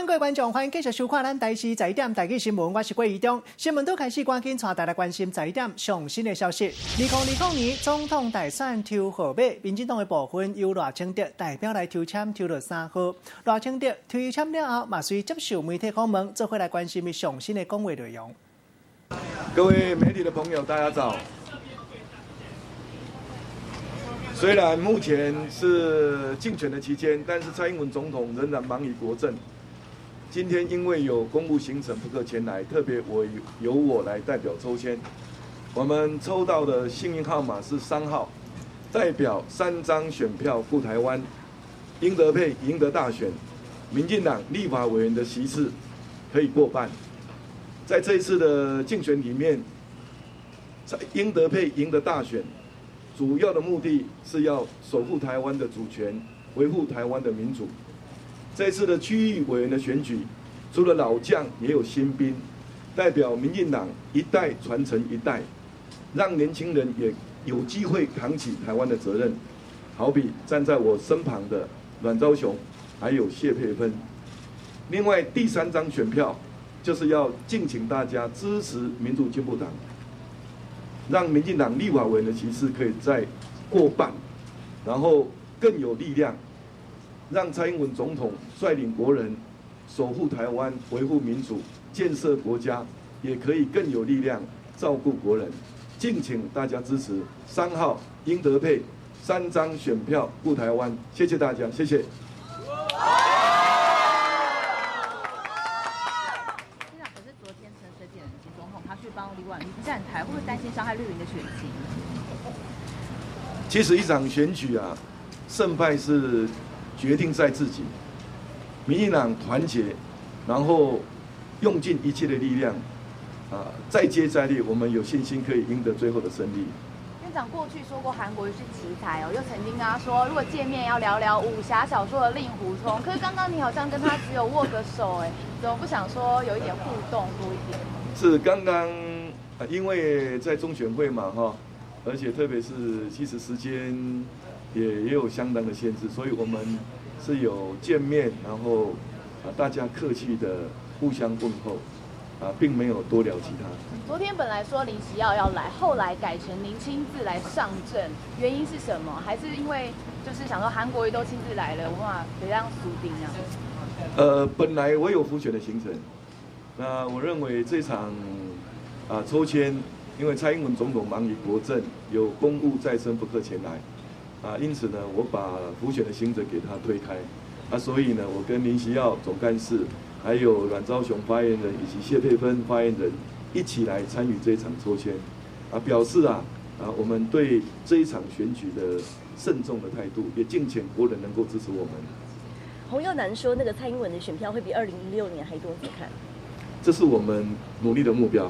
各位觀眾，歡迎繼續收看咱台視十一點台語新聞，我是郭怡中。新聞拄開始，趕緊帶大家關心十一點上新的消息。2020年總統大選抽號碼，民進黨的部分由賴清德代表來抽籤，抽到3號。賴清德抽籤了後，嘛隨接受媒體訪問，做伙來關心伊上新的講話內容。各位媒體的朋友，大家早。雖然目前是競選的期間，但是蔡英文總統仍然忙於國政。今天因為有公務行程不可前來，特別我由我來代表抽籤。我們抽到的幸運號碼是3號，代表3張選票赴台灣，英德配贏得大選，民進黨立法委員的席次可以過半。在這一次的競選裡面，在英德配贏得大選，主要的目的是要守護台灣的主權，維護台灣的民主。這次的區域委員的選舉，除了老將，也有新兵，代表民進黨一代傳承一代，讓年輕人也有機會扛起台灣的責任。好比站在我身旁的阮昭雄，還有謝佩芬。另外第三張選票，就是要敬請大家支持民主進步黨，讓民進黨立法委員的席次可以再過半，然後更有力量。讓蔡英文總統率領國人守護台灣、維護民主、建設國家，也可以更有力量照顧國人。敬請大家支持3號英德配3張選票護台灣。謝謝大家，謝謝。市長，可是昨天陳水扁總統他去幫李婉玲站台，會不會擔心傷害綠營的選情？其實一場選舉啊，勝敗是決定在自己，民進黨團結，然後用盡一切的力量，啊，再接再厲，我們有信心可以贏得最後的勝利。院長過去說過韓國瑜是奇才哦，又曾經跟他說，如果見面要聊聊武俠小說的令狐沖。可是剛剛你好像跟他只有握個手，哎，怎麼不想說有一點互動多一點？是剛剛，因為在中選會嘛，哈，而且特別是其實時間也有相當的限制，所以我們是有見面，然後啊大家客氣的互相問候，啊並沒有多聊其他。昨天本來說林錫耀要來，後來改成您親自來上陣，原因是什麼？還是因為就是想說韓國瑜都親自來了，我嘛別讓輸定啊？本來我有輔選的行程，那我認為這場啊抽籤，因為蔡英文總統忙於國政，有公務在身，不可前來。啊，因此呢，我把輔選的行程給他推開，啊，所以呢，我跟林錫耀總幹事，還有阮昭雄發言人以及謝佩芬發言人一起來參與這一場抽籤，啊，表示啊，我們對這一場選舉的慎重的態度，也敬請國人能夠支持我們。洪耀南說，那個蔡英文的選票會比2016年還多，怎麼看？這是我們努力的目標。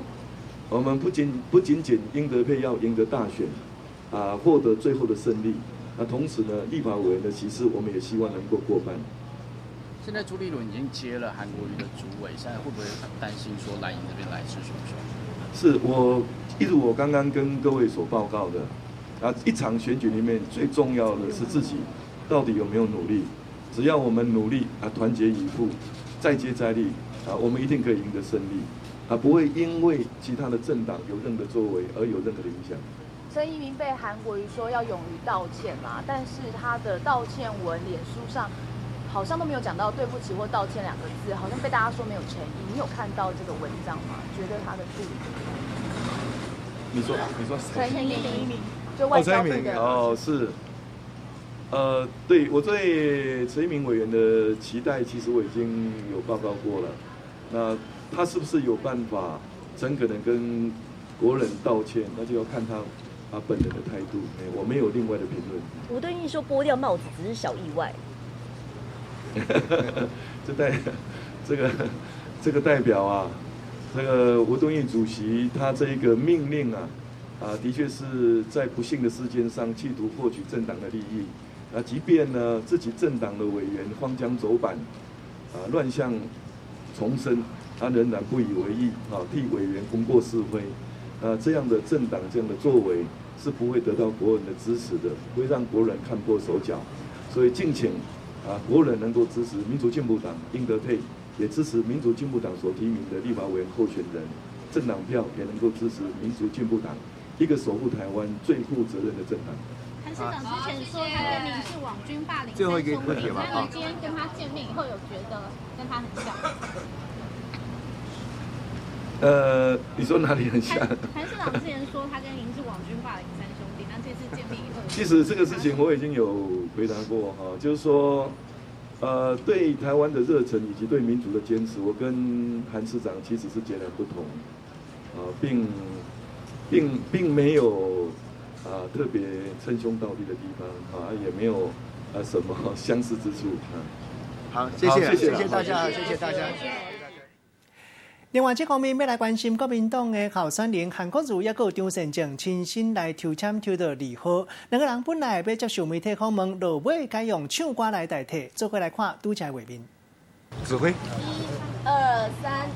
我們不僅僅英德配要贏得大選，啊，獲得最後的勝利。那同時呢，立法委員的席次，我們也希望能夠過半。現在朱立倫已經接了韓國瑜的主委，現在會不會擔心說藍營這邊來勢洶洶？是我一如我剛剛跟各位所報告的，啊，一場選舉裡面最重要的是自己到底有沒有努力。只要我們努力啊，團結一致，再接再厲啊，我們一定可以贏得勝利啊，不會因為其他的政黨有任何作為而有任何的影響。陳怡民被韓國瑜說要勇於道歉嘛，但是他的道歉文臉書上好像都沒有講到對不起或道歉兩個字，好像被大家說沒有誠意。你有看到這個文章嗎？覺得他的處理？你說陳怡民就外交部的哦，是，對我對陳怡民委員的期待，其實我已經有報告過了。那他是不是有辦法誠懇的跟國人道歉？那就要看他本人的態度，我沒有另外的評論。吳敦義說剝掉帽子只是小意外。這代這個這個代表啊，這個吳敦義主席他這一個命令啊，啊，的確是在不幸的事件上企圖獲取政黨的利益。啊，即便呢自己政黨的委員荒腔走板，啊，亂象叢生，他仍然不以為意，啊，替委員功過是非。啊，這樣的政黨這樣的作為是不會得到國人的支持的，會讓國人看破手腳。所以敬请啊国人能够支持民主进步党英德配，也支持民主进步党所提名的立法委员候选人，政党票也能够支持民主进步党，一个守护台湾最负责任的政党。韩市长之前说他跟您是网军霸凌最后一个问题吧。那你今天跟他见面以后，有觉得跟他很像？你说哪里很像？韩市长之前说他跟您是网军霸凌三兄弟，那这次见面以后，其实这个事情我已经有回答过哈，就是说，对台湾的热忱以及对民主的坚持，我跟韩市长其实是截然不同，并没有特别称兄道弟的地方啊，也没有什么相似之处啊。好，谢谢，谢谢大家，谢谢大家。另外，这方面欲来关心国民党的候选人韩国瑜，抑阁有张善政亲身来抽签抽到2号。两个人本来欲接受媒体访问，落尾改用唱歌来代替。做伙来看拄才画面。指挥。1、2、3。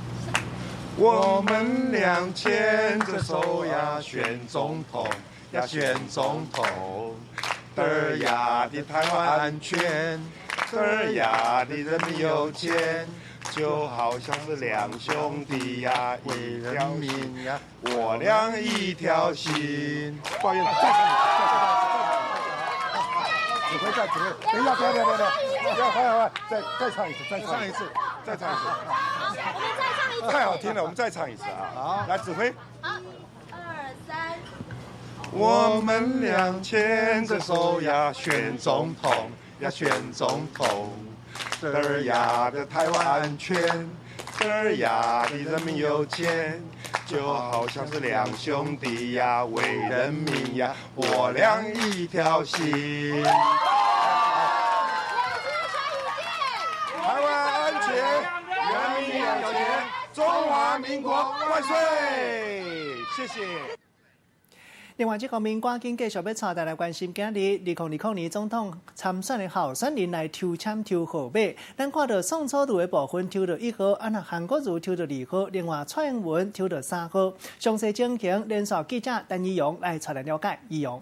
我们俩牵着手呀，选总统呀，选总统。嘚儿呀的台湾安全，嘚儿呀的人民有钱。就好像是两兄弟呀，一条命呀，我俩一条心。不好意思，再唱一次，指挥再指挥，等一下，等一下，等一下，等一下，回来，再唱一次，再唱一次，再唱一次。我们再唱一次。太好听了，我们再唱一次啊！好，来指挥。好，2、3。我们俩牵着手呀，选总统呀，选总统。嘚儿呀的台湾安全，嘚儿呀的人民有钱，就好像是两兄弟呀，为人民呀，我俩一条心。台湾安全，人民有钱，中华民国万岁！谢谢。另外，这方面赶紧继续欲带大家来关心，今日2020年总统参选的候选人来抽签抽号码。咱看到宋楚瑜的部分抽到1号，啊，韩国瑜抽到2号，另外蔡英文抽到3号。详细情形，连线记者陈怡蓉来带来了解。怡蓉。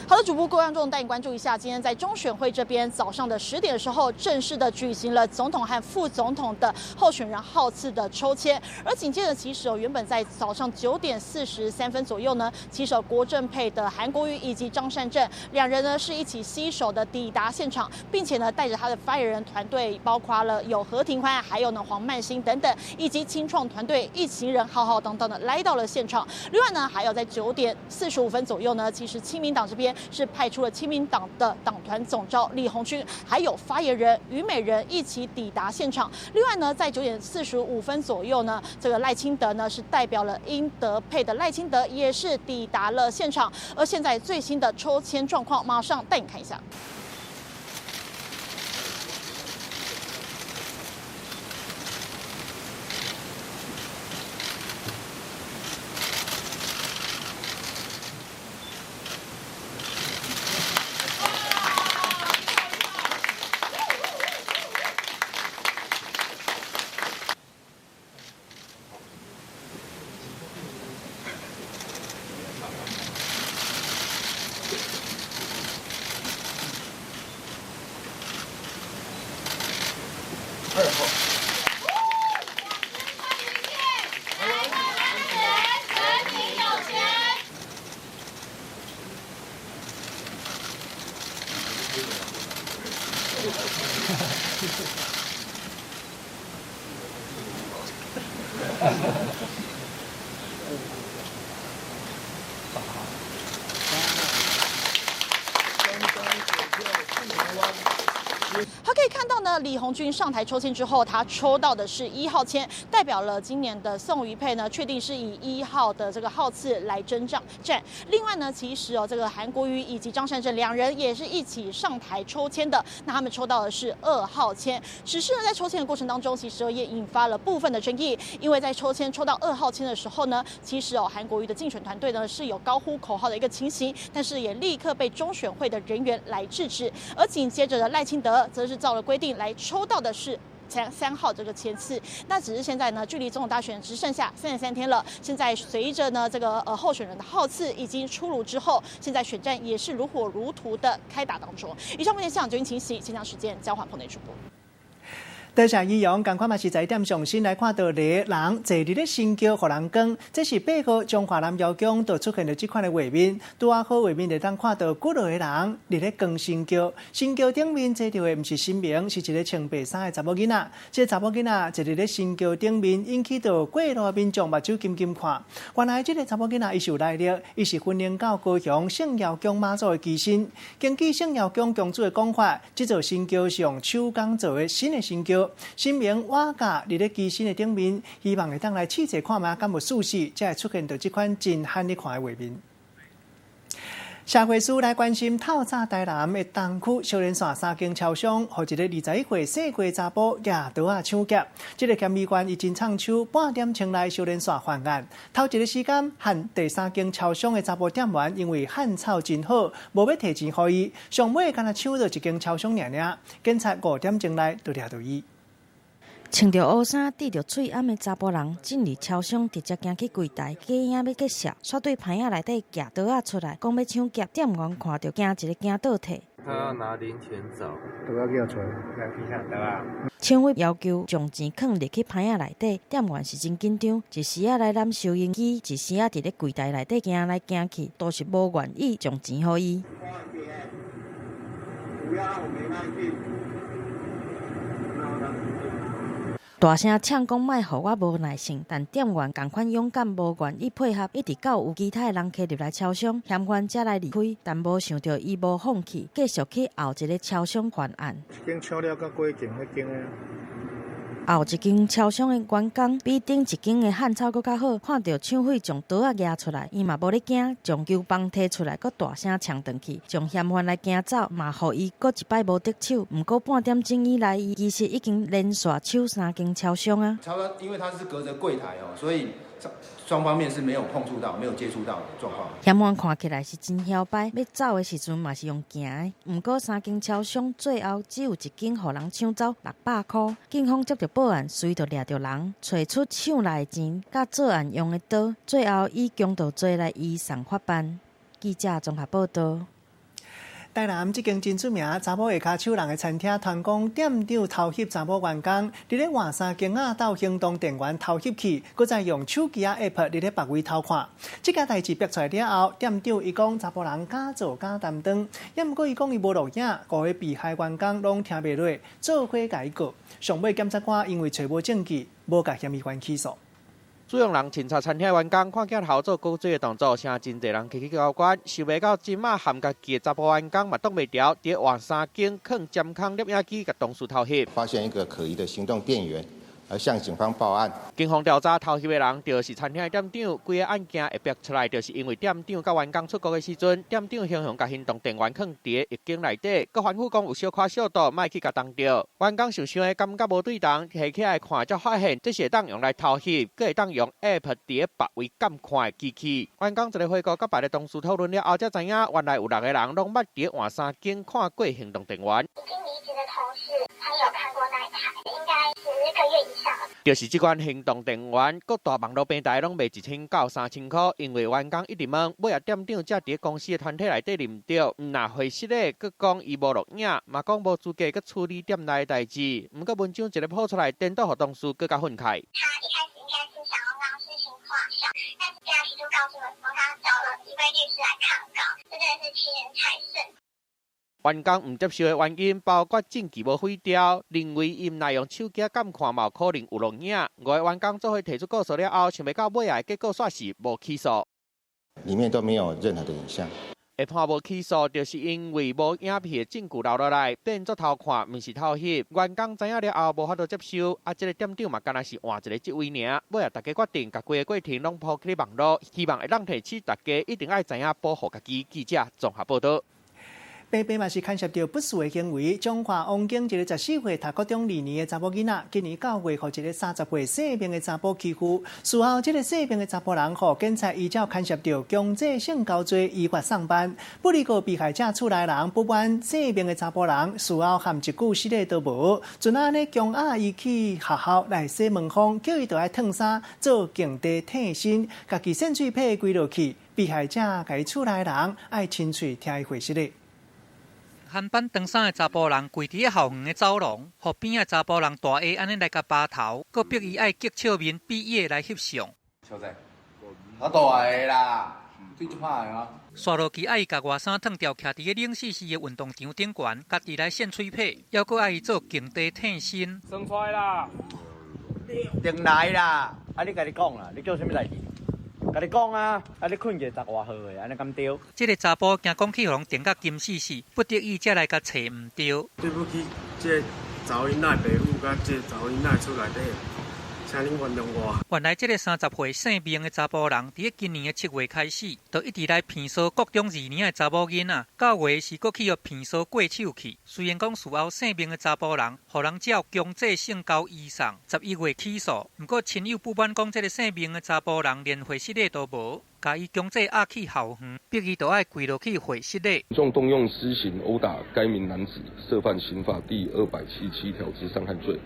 好的，主播郭观众带你关注一下，今天在中选会这边早上的10点的时候，正式的举行了总统和副总统的候选人号次的抽签。而紧接着，其实原本在早上9点43分左右呢，其实国政配的韩国瑜以及张善政两人呢是一起携手的抵达现场，并且呢带着他的发言人团队，包括了有何庭欢，还有呢黄曼兴等等，以及清创团队一行人浩浩荡荡的来到了现场。另外呢，还有在9点45分左右呢，其实亲民党这边是派出了亲民党的党团总召李鸿钧，还有发言人虞美人一起抵达现场。另外呢，在9点45分左右呢，这个赖清德呢是代表了英德配的赖清德也是抵达了现场。而现在最新的抽签状况，马上带你看一下。李鸿钧上台抽签之后，他抽到的是1号签，代表了今年的宋瑜配呢，确定是以1号的这个号次来征战。另外呢，其实这个韩国瑜以及张善政两人也是一起上台抽签的，那他们抽到的是2号签。只是呢，在抽签的过程当中，其实也引发了部分的争议，因为在抽签抽到2号签的时候呢，其实韩国瑜的竞选团队呢是有高呼口号的一个情形，但是也立刻被中选会的人员来制止。而紧接着的赖清德则是照了规定来抽到的是3號這個簽字。那只是現在呢，距離總統大選只剩下33天了。現在隨着呢這個候選人的號次已經出爐之後，現在選戰也是如火如荼的開打當中。以上目前現場最新情形，先將時間交還棚內主播。多謝易陽，仝款嘛是在點上新來看到咧人坐佇咧神轎予人扛，這是8號彰化南瑤宮就出現了這款的畫面，拄仔好畫面會當看到幾落個人佇咧扛神轎，神轎頂面坐著的毋是神明，是一个穿白衫的查某囡仔。這个查某囡仔坐佇咧神轎頂面，引起著過路的民眾目睭金金看。原來這个查某囡仔伊是有來歷，伊是雲林到高雄聖堯宮媽祖的乩身。根據聖堯宮宮主的講法，這座神轎是用手工做的新的神轎。神明倚駕佇咧乩身的頂面，希望會當來試坐看覓，敢有舒適，才會出現著這款真罕咧看的畫面。社會事來關心透早台南的東區小連線三間超商，予一个21歲細個查埔舉刀仔搶劫。這个嫌疑犯伊真藏手，半點鐘內小連線犯案。頭一个時間，和第三間超商的查埔店員因為漢草真好，無欲提錢予伊，上尾干焦搶著一間超商爾爾。警察5點鐘內就掠著伊。穿著烏衫、戴著喙罨的查埔人進入超商，直接行去櫃台，假影欲結數，煞對盤仔內底舉刀仔出來，講欲搶劫。店員看著驚一个驚倒退。他要拿零錢走，刀仔叫出來，對吧？搶匪要求將錢囥入去盤仔內底，店員是真緊張，一時仔來攬收銀機，一時仔佇咧櫃台內底行來行去，都是無願意將錢予伊。不要，我沒賣去。大聲嗆講莫予我無耐性，但店員仝款勇敢，無願意配合，一直到有其他的人客入來超商，嫌犯才來離開。但無想著伊無放棄，繼續去後一个超商犯案。一間搶了，佮過間彼間的。後一間超商的員工比頂一間的漢草閣較好，看著搶匪將刀仔舉出來，伊嘛無咧驚，將球棒提出來，閣大聲嗆轉去，將嫌犯來驚走，嘛予伊閣一擺無得手。毋過半點鐘以來，伊其實已經連續搶三間超商啊。超商因為它是隔著櫃台哦，所以雙方面是沒有碰觸到、沒有接觸到的狀況。嫌犯看起來是真囂擺，欲走的時陣嘛是用行的。毋過三間超商最後只有一間予人搶走600箍。警方接著報案，隨就掠著人，揣出搶來的錢，佮作案用的刀，最後以強盜罪來移送法辦。記者綜合報道。台南這間真出名查某下跤手人的餐廳，傳講店長偷翕查某員工，佇咧換衫間仔鬥行動電源偷翕去，閣再用手機仔 app 佇咧別位偷看。這件代誌爆出來了後，店長伊講查埔人敢做敢擔當，也毋過伊講伊無錄影，五个被害員工攏聽袂落，做伙共伊告。上尾檢察官因為揣無證據，無共嫌疑犯起訴。使用人巡查餐廳的員工看見頭做勾嘴的動作，聲真濟人起去交關，想袂到這馬含家己的查埔員工嘛擋袂牢，佇換衫間囥監控攝影機，共同事偷翕。發現一個可疑的行動電源，而向警方報案。警方調查偷翕的人就是餐廳的店長，規个案件會爆出來，就是因為店長佮員工出國的時陣，店長雄雄共行動電源囥佇個浴間內底，閣吩咐講有小可小倒，莫去共動著。員工想想的感覺無對頭，提起來看才發現，這是會當用來偷翕，閣會當用 App 佇咧別位監看的機器。員工一个回顧佮別个同事討論了後，才知影原來有六个人攏捌佇換衫間看過行動電源。已經離職的同事，他有看過那一台，應該10個月以上。就是這款行動電源，各大網路平台攏賣1000到3000箍。因為員工一直問，尾仔店長才佇公司的團體內底認著，毋若回實的，閣講伊無錄影，嘛講無資格閣處理店內的代誌。毋過文章一个 po 出來，顛倒予同事閣較憤慨。他一開始應該是想要讓事情化小，但是他提出告訴我說，他找了一位律師來抗告，這真的是欺人太甚。員工毋接受的原因包括證據無廢掉，認為伊毋若用手機監看嘛有可能有錄影。五个員工做伙提出告訴了後，想袂到尾仔的結果煞是無起訴，裡面都沒有任何的影像。會判無起訴，就是因為無影片的證據留落來，變做偷看，毋是偷翕。員工知影了後無法度接受，啊，這个店長嘛，干焦是換一个職位爾。尾仔大家決定，共規个過程攏 po 去網路，希望會當提醒大家一定愛知影保護家己。記者綜合報道。白白嘛是牽涉著不實的行為。彰化王景一个14歲讀國中二年的查某囡仔，今年9月予一个30歲姓名的查埔欺負。事後，這个姓名的查埔人予警察依照牽涉著強制性交罪依法送辦。不過被害者厝內人不滿姓名的查埔人，事後含一句失禮都無，陣按呢強壓伊去學校來洗門風，叫伊著愛脫衫做勁地替身，家己搧喙䫌跪落去。被害者共伊厝內人愛親喙聽伊回失禮。韓版長衫的查埔人跪佇咧校園的走廊，予邊仔查埔人大下按呢來共扒頭，閣逼伊愛激笑面比耶來翕相。小姐，好大个啦，對這歹啊！煞落去愛伊共外衫脫掉，徛佇咧冷絲絲的運動場頂懸，家己來搧喙䫌，猶閣愛伊做勁地替身。算出來啦，定來啦！啊，你家己講啦，你叫啥物代誌？共你講啊！啊，你睏一個十外號的，按呢敢對？這个查埔驚講去予人電甲金死死，不得已才來共揣毋對。對不起，這个查某囡仔的爸母佮這个查某囡仔厝內底，請恁原諒我。原來這个30歲姓明的查埔人，佇咧今年的7月開始，就一直來騙唆國中二年的查某囡仔。9月時，閣去予騙唆過手去。雖然講事後姓明的查埔人，予人照強制性交移送，11月起訴。毋過親友不滿講，這个姓明的查埔人連回失禮都無，共伊強制押去校園，逼伊著愛跪落去回失禮。民眾動用私刑毆打該名男子，涉犯刑法第277條之傷害罪，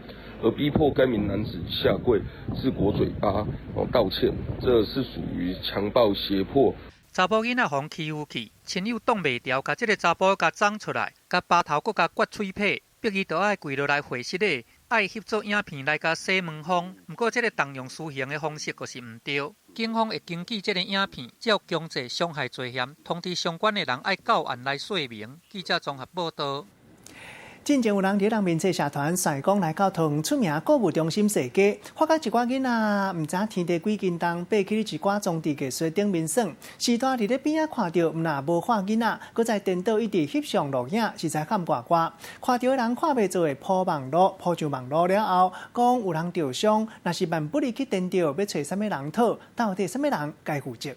而逼迫該名男子下跪自裹嘴巴道歉，這是屬於強暴脅迫。查某囡仔予人欺負去，親友擋袂牢，共這个查埔共摠出來，共扒頭閣共割喙䫌，逼伊著愛跪落來回失禮，愛翕做影片來共洗門風。毋過這个動用私刑的方式，閣是毋對。警方會根據這个影片，照強制傷害罪嫌，通知相關的人愛到案來說明。記者綜合報導。進前有人佇人面冊社團曬講來到桃園出名購物中心踅街，發覺一寡囡仔毋知影天地幾斤重，爬去一寡裝置藝術頂面耍。序大佇咧邊仔看著，毋若無看囡仔，閣再顛倒一直翕相錄影，實在看怪怪。看著的人看袂做會鋪網路，鋪上網路了後，講有人著傷，若是萬不利去顛倒，欲揣啥物人討？到底啥物人該負責？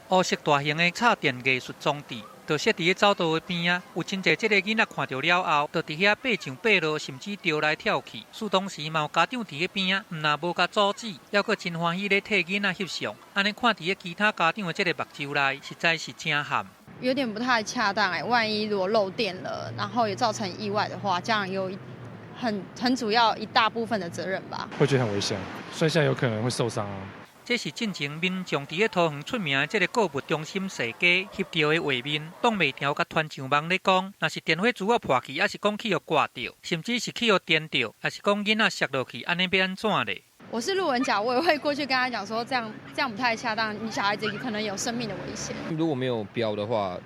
烏色大型的插電藝術裝置，就設佇咧走道的邊仔，有真濟這个囡仔看著了後，就佇遐爬上爬落，甚至跳來跳去。事當時嘛有家長佇咧邊仔，毋若無共阻止，猶閣真歡喜咧替囡仔翕相。按呢看佇咧其他家長的這个目睭內，實在是真譀。有點不太恰當欸，萬一如果漏電了，然後也造成意外的話，家長有很主要一大部分的責任吧。會覺得很危險，摔下有可能會受傷啊。這是進前民眾佇咧桃園出名的這个購物中心踅街翕著的畫面，擋袂牢，共傳上網咧講，若是電火珠仔破去，抑是講去予割著，甚至是去予電著，抑是講囡仔摔落去，按呢欲按怎咧？我是路人甲，我也會過去跟他講說，這樣不太恰當，你小孩子可能有生命的危險。如果沒有標的話，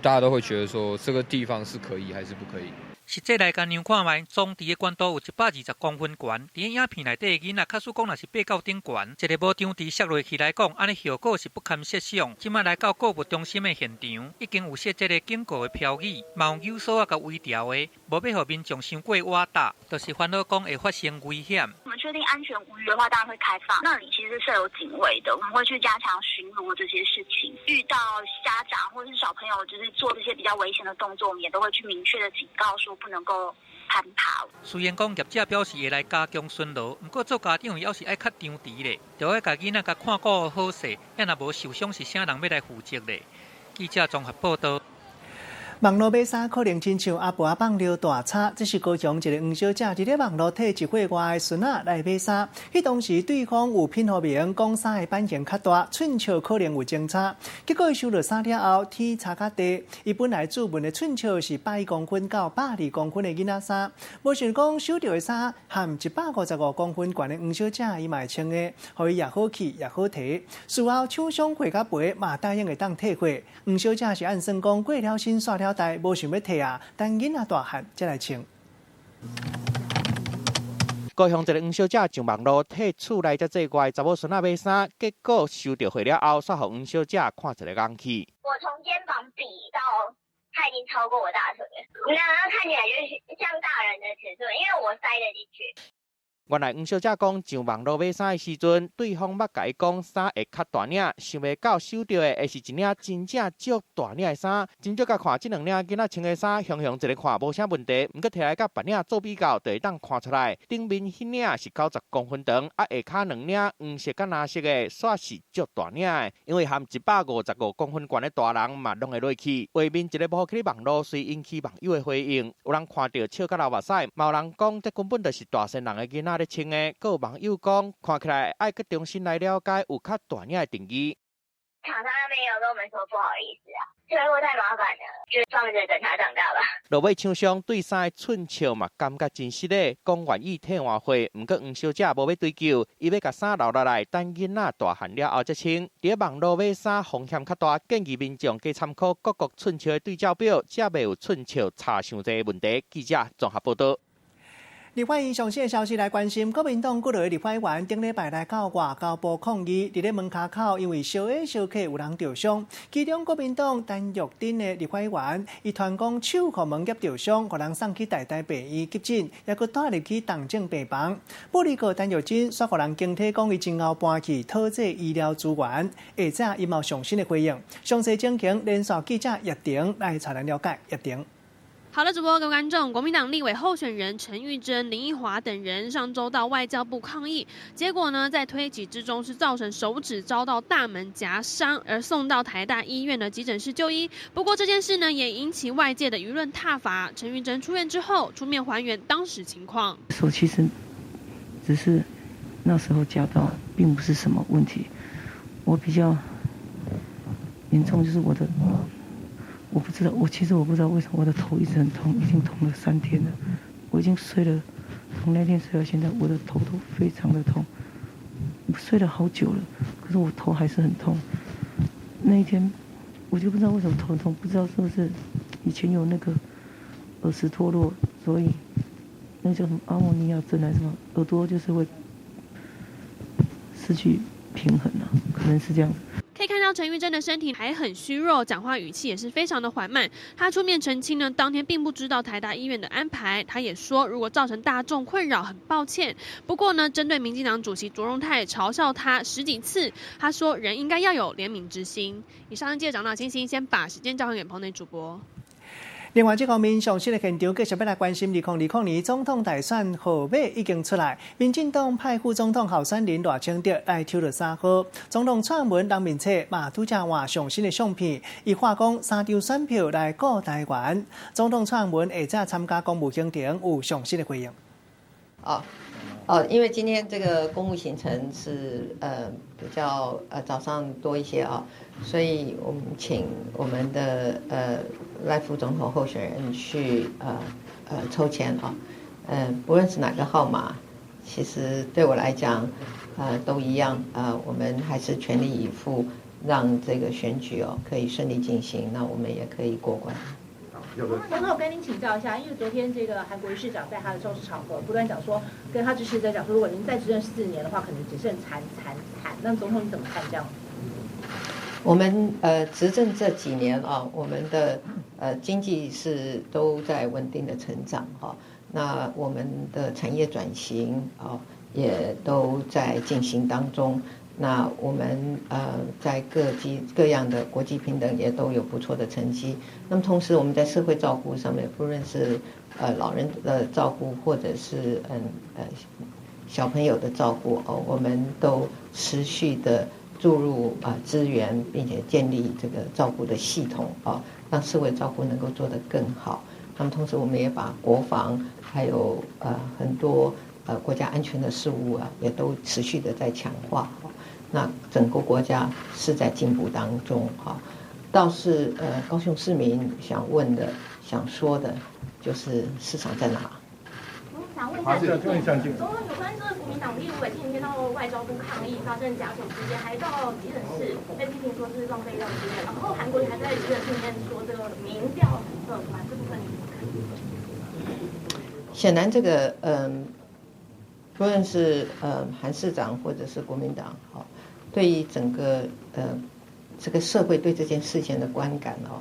大家都會覺得說這個地方是可以還是不可以？實際來共量看覓，裝置的懸度有120公分懸。佇影片內底的囡仔，假使講若是爬到頂懸，一个無場地摔落去來講，按呢後果是不堪設想。這擺來到購物中心的現場，已經有設這个警告的標語，嘛有索仔共圍牢的，無欲予民眾傷過倚搭，就是煩惱講會發生危險。我們確定安全無虞的話，當然會開放。那裡其實是設有警衛的，我們會去加強巡邏這些事情。遇到家長或者是小朋友，就是做這些比較危險的動作，我們也都會去明確的警告說不能夠攀爬。雖然講業者表示會來加強巡邏，毋過做家長猶是愛較張弛咧，著愛共囡仔共看顧好勢，啊若無受傷是啥人欲來負責咧？記者綜合報導。網路買衫可能親像阿婆仔放尿大叉，這是高雄一个黃小姐佇咧網路替1歲外的孫仔來買衫。彼當時對方有品予明，講衫的版型較大，寸尺可能有前差。結果伊收著衫了後，天差較濟。伊本來注文的寸尺是101公分到102公分的囡仔衫，無想講收著的衫和155公分懸的黃小姐伊嘛會穿的，予伊也好去也好提。事後廠商貨較賠嘛答應會當退貨。黃小姐是按算講過了身煞了代，無想欲退啊，等囡仔大漢才來穿。高雄一个黃小姐上網路替厝內才歲外查某孫仔買衫，結果收著貨了後，煞予黃小姐看一个眼去。我從肩膀比到，他已經超過我大腿，那看起來就是像大人的尺寸，因為我塞得進去。原來黃小姐講上網路買衫的時陣，對方捌共伊講衫會較大領，想袂到收著的會是一領真正足大領的衫。真少共看這兩領囡仔穿的衫，雄雄一个看無啥問題，毋過提來佮別領做比較，就會當看出來，頂面彼領是90公分長，啊下跤兩領黃色佮藍色的，煞是足大領的。因為含155公分懸的大人嘛攏會落去。畫面一个無去網路，隨引起網友的回應，有人看著笑甲流目屎，嘛有人講這根本就是大細人的囡仔咧穿的。閣有網友講，看起來愛閣重新來了解有較大領的定義。廠商那邊有跟我們說不好意思啊，退貨太麻煩了，就放著等他長大吧。落尾廠商對衫的寸尺嘛感覺真失禮，講願意退換貨，毋過黃小姐無欲追究，伊欲共衫留落來，等囡仔大漢了後才穿。佇網路買衫風險較大，建議民眾加參考各國寸尺的對照表，才袂有寸尺差傷濟的問題。記者綜合報導。立法院上新的消息來關心，國民黨幾个立法委員頂禮拜來到外交部抗議，佇咧門跤口因為相下相客有人著傷，其中國民黨陳玉珍的立法委員，伊傳講手予門夾著傷，予人送去台大病院急診，猶閣帶入去重症病房。不過陳玉珍煞予人驚體講，伊真𠢕搬去討這醫療資源，下載伊嘛有上新的回應。詳細情形連線記者葉婷來帶咱了解。葉婷。好的，主播各位觀眾，國民黨立委候選人陳玉珍、林奕華等人上週到外交部抗議，結果呢，在推擠之中是造成手指遭到大門夾傷，而送到台大醫院的急診室就醫。不過這件事呢，也引起外界的輿論撻伐。陳玉珍出院之後，出面還原當時情況。手其實只是那時候夾到，並不是什麼問題。我比較嚴重就是我的。我不知道，我其實我不知道為什麼我的頭一直很痛，已經痛了3天了。我已經睡了，從那天睡到現在，我的頭都非常的痛。我睡了好久了，可是我頭還是很痛。那一天我就不知道為什麼頭痛，不知道是不是以前有那個耳石脫落，所以那叫什麼阿莫尼亞症還是什麼，耳朵就是會失去平衡了，可能是這樣子。可以看到陳玉珍的身體還很虛弱，講話語氣也是非常的緩慢。他出面澄清呢，當天並不知道台大醫院的安排。他也說，如果造成大眾困擾，很抱歉。不過呢，針對民進黨主席卓榮泰嘲笑他十幾次，他說人應該要有憐憫之心。以上記者長老清新，先把時間交還給棚內主播。另外，這方面上新的現場，繼續欲來關心2020年總統大選號碼已經出來，民進黨派副總統候選人賴清德來抽著三號，總統蔡英文人面冊嘛拄才換上新的相片，伊話講三張選票來顧台灣。總統蔡英文下晝參加公務行程，有上新的回應。哦哦，因為今天這個公務行程是比較早上多一些啊，所以我們請我們的賴副總統候選人去抽籤啊，不論是哪個號碼，其實對我來講，都一樣啊，我們還是全力以赴，讓這個選舉哦可以順利進行，那我們也可以過關。總統，我跟您請教一下，因為昨天這個韓國瑜市長在他的造勢場合不斷講說，跟他支持者講說，如果您再執政4年的話，可能只剩慘慘慘。那總統你怎麼看這樣？我們執政這幾年啊，我們的經濟是都在穩定的成長哈。那我們的產業轉型啊，也都在進行當中。那我們在各級各樣的國際評等也都有不錯的成績。那麼同時我們在社會照顧上面，不論是老人的照顧，或者是小朋友的照顧哦，我們都持續的注入啊資源，並且建立這個照顧的系統啊，讓社會照顧能夠做得更好。那麼同時我們也把國防還有很多國家安全的事務啊，也都持續的在強化。那整個國家是在進步當中哈，倒是高雄市民想問的、想說的，就是市場在哪？我想問一下，總統有關這個國民黨立委前幾天到外交部抗議發生夾手事件，還到急診室被批評說是浪費醫療資源，然後韓國瑜還在急診室裡面說這個民調很樂觀，這部分你怎麼看？顯然這個不論是韓市長或者是國民黨，哈。對於整個這個社會對這件事情的觀感哦，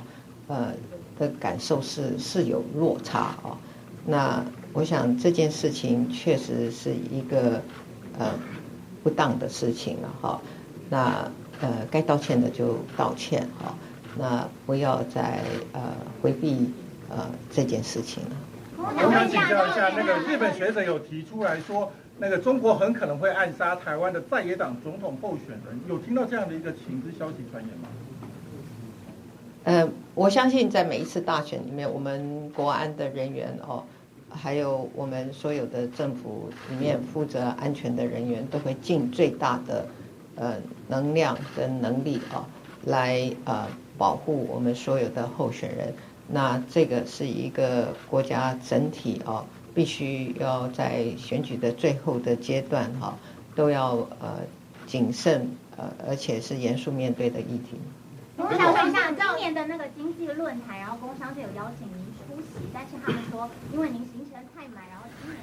的感受是有落差哦。那我想這件事情確實是一個不當的事情了哈。那該道歉的就道歉哈，那不要再迴避這件事情了。我想請教一下，那個日本學者有提出來說，那個中國很可能會暗殺台灣的在野黨總統候選人，有聽到這樣的一個情資消息傳言嗎？我相信在每一次大選裡面，我們國安的人員哦，還有我們所有的政府裡面負責安全的人員，都會盡最大的能量跟能力啊，來保護我們所有的候選人。那這個是一個國家整體啊，必須要在選舉的最後的階段哈，都要謹慎而且是嚴肅面對的議題。我想問一下，今年的那個經濟論壇，然後工商界有邀請您出席，但是他們說因為您行程太滿，然後今年。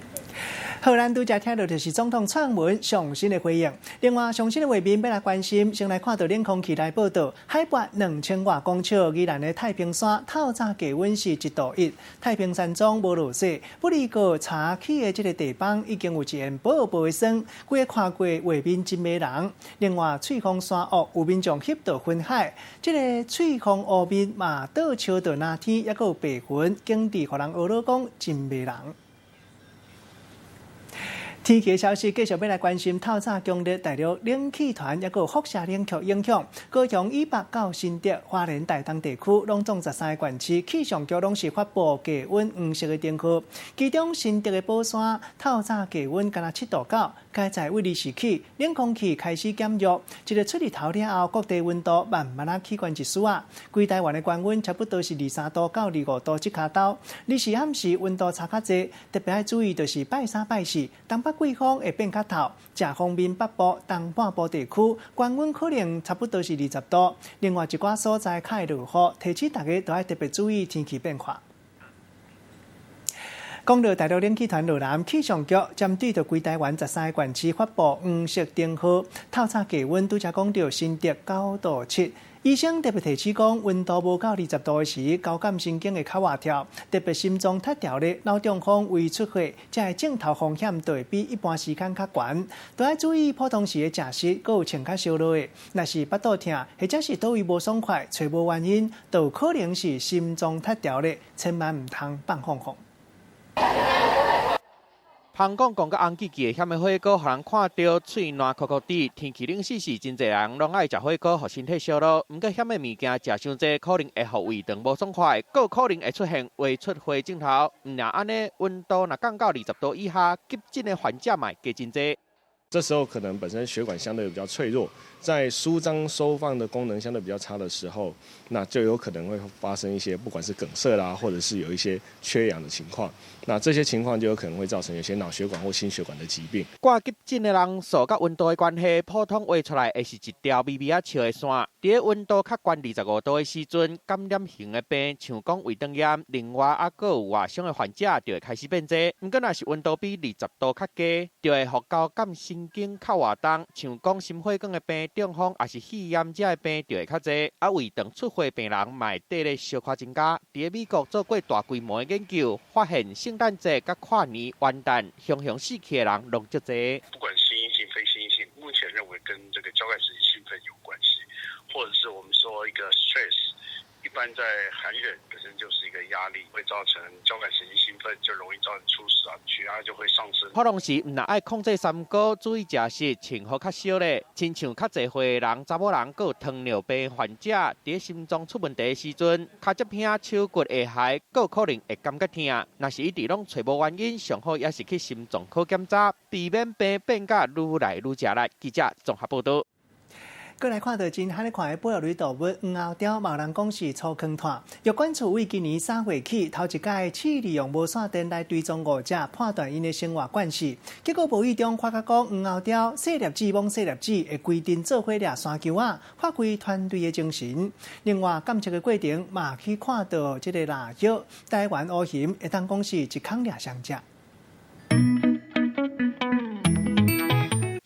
好，咱拄才聽到就是總統蔡英文上新的回應。另外，上新的畫面欲來關心，先來看到冷空氣來報道，海拔2000外公尺，宜蘭的太平山透早氣溫是1.1度，太平山莊無落雪，不過柴起的這个地方已經有一片薄薄的霜，規个看過畫面真迷人。另外，翠峰山屋有民眾翕到雲海，這个翠峰湖面嘛倒笑到藍天，抑閣有白雲，景致予人呵咾講真迷人。天氣消息繼續欲來關心，透早強烈大陸冷氣團抑閣有輻射冷卻影響，高雄以北到新竹、花蓮、台東地區，攏總13個縣市氣象局攏是發布低溫黃色的燈號。其中新竹的寶山透早低溫干焦7.9度，佳哉位二時起，冷空氣開始減弱，一个出日頭了後，各地溫度慢慢仔起懸一絲仔。規台灣的高溫差不多是23度到25度這跤兜。二時暗時溫度差較濟，特別愛注意就是拜三拜四，東北季風會變較透，遮方面北部、東半部地區高溫可能差不多是20度。另外一寡所在較會落雨，提醒大家都愛特別注意天氣變化。講到大陸冷氣團落來，氣象局針對著規台灣13個縣市發布黃色燈號，透早低溫拄才講著新竹9.7度。醫生特別提醒講，溫度無夠20度的時，交感神經會較活跳，特別心臟脫調咧、腦中風、胃出血，這个症頭風險就會比一般時間較懸。都愛注意普通時的食食，閣有穿較燒熱的。若是腹肚疼，或者是佗位無爽快，揣無原因，就有可能是心臟脫調咧，千萬毋通放放放。香港講甲紅記記的遐的火鍋，予人看著喙瀾摳摳滴。天氣冷死時，真濟人攏愛食火鍋，予身體燒熱。毋過遐的物件食傷濟，可能會予胃腸無爽快，閣可能會出現胃出血症頭。毋但按呢，溫度若降到20度以下，急診的患者嘛會加真濟。這時候可能本身血管相對比較脆弱，在舒張收放的功能相對比較差的時候，那就有可能會發生一些不管是梗塞啦，或者是有一些缺氧的情況。那這些情況就有可能會造成有些腦血管或心血管的疾病。掛急診的人數佮溫度的關係，普通畫出來會是一條微微仔笑的線。佇咧溫度較懸25度的時陣，感染型的病，像講胃腸炎，另外猶閣有外傷的患者就會開始變濟。毋過若是溫度比20度較低，就會予交感神經較活動，像講心血管的病、中風，抑是肺炎這的病就會較濟。啊，胃腸出血病人嘛會綴咧小可增加。佇咧美國做過大規模的研究，發現聖誕節佮跨年、元旦，雄雄死去的人攏足濟。不管心因性、非心因性，目前認為跟這個交感神經興奮有關係，或者是我們說一個 stress，一般在寒冷本身就是一個壓力，會造成交感神經興奮，就容易造成猝死啊，血壓就會上升。普通時毋但愛控制三高，注意食食，穿予較少咧。親像較濟歲的人、查某人，閣有糖尿病患者，佇心臟出問題的時陣，跤脊骿、手骨下頦，閣可能會感覺疼。若是一直攏揣無原因，上好也是去心臟科檢查，避免病變甲愈來愈食力。記者綜合報導。閣來看到真罕咧看的哺乳類動物黃喉貂，嘛有人講是粗糠炭。藥管處為今年3月起，頭一擺試利用無線電來追蹤五隻，判斷𪜶的生活慣勢。結果無意中發覺講黃喉貂細粒子摸細粒子會規陣做伙掠山丘仔，發揮團隊的精神。另外監測的過程嘛去看到這个蠟葉，台灣烏鴴會當講是一空掠雙隻。